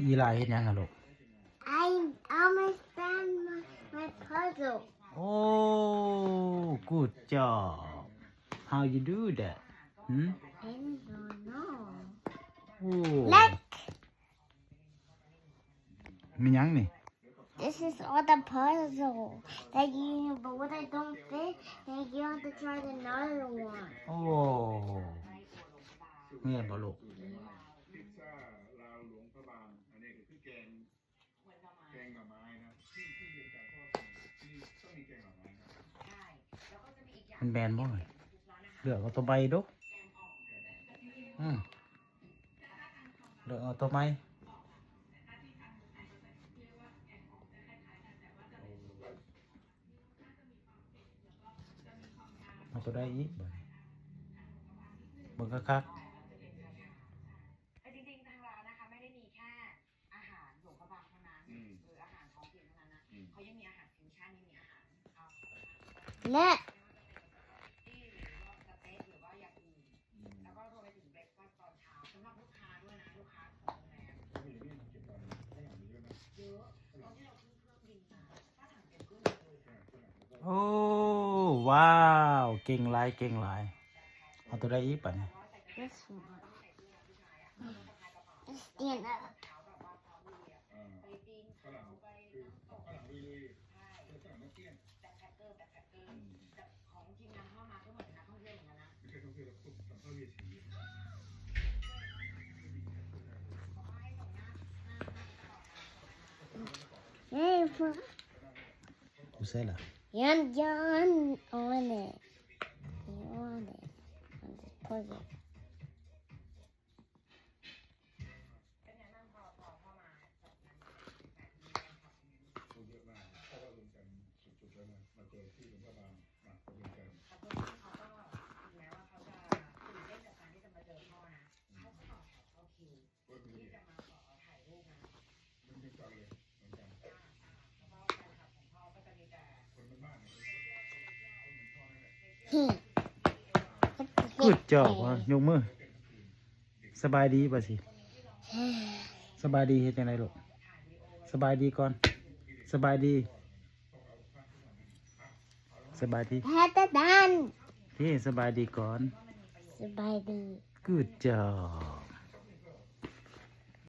ອີລາເຮັດຫຍັງຫັ້ນລູກ? I almost done my, my puzzle. Oh, good job. How you do that? Hmm? I don't know. Oh. Look. ແມ່ນຫຍັງນີ້? This is all the puzzle that you, but what I don't fit, then you have to try another one. ໂອ້ ແມ່ນບໍ່ລູກ? ພິດຊາລາວຫຼວງພະບາງ ອັນນີ້ກໍຄືແກງ ແກງໜໍ່ໄມ້ນະ ທີ່ ທີ່ເຮັດກັນ ເພາະວ່າທີ່ ທີ່ຕ້ອງມີແກງໜໍ່ໄມ້ນະ. ມັນແມ່ນບໍ່? ເລືອກເອົາຕົວໃໝ່ດູ. ອືມ ເລືອກເອົາຕົວໃໝ່. ເອົາຕົວໃດອີກບາດນີ້? ເບິ່ງຄັກໆ. ອືມ ແລະ ໂອ້ ວ້າວ ເກັ່ງຫຼາຍ ເກັ່ງຫຼາຍ. ເອົາຕົວໃດອີກບາດນີ້? This one. Stand up. Hey, ຢູ່ໃສລະ? Yan, yan, on it. You on it. On this puzzle. ກູດຈອບ ຍົກມື. ສະບາຍດີ ບາຊິ. ສະບາຍດີເຮັດຈັ່ງໃດລູກ? ສະບາຍດີກ່ອນ. ສະບາຍດີ. ສະບາຍດີ. ເຮັດແຕ່ນັ້ນ. ເຮັດສະບາຍດີກ່ອນ. ສະບາຍດີ. Good job.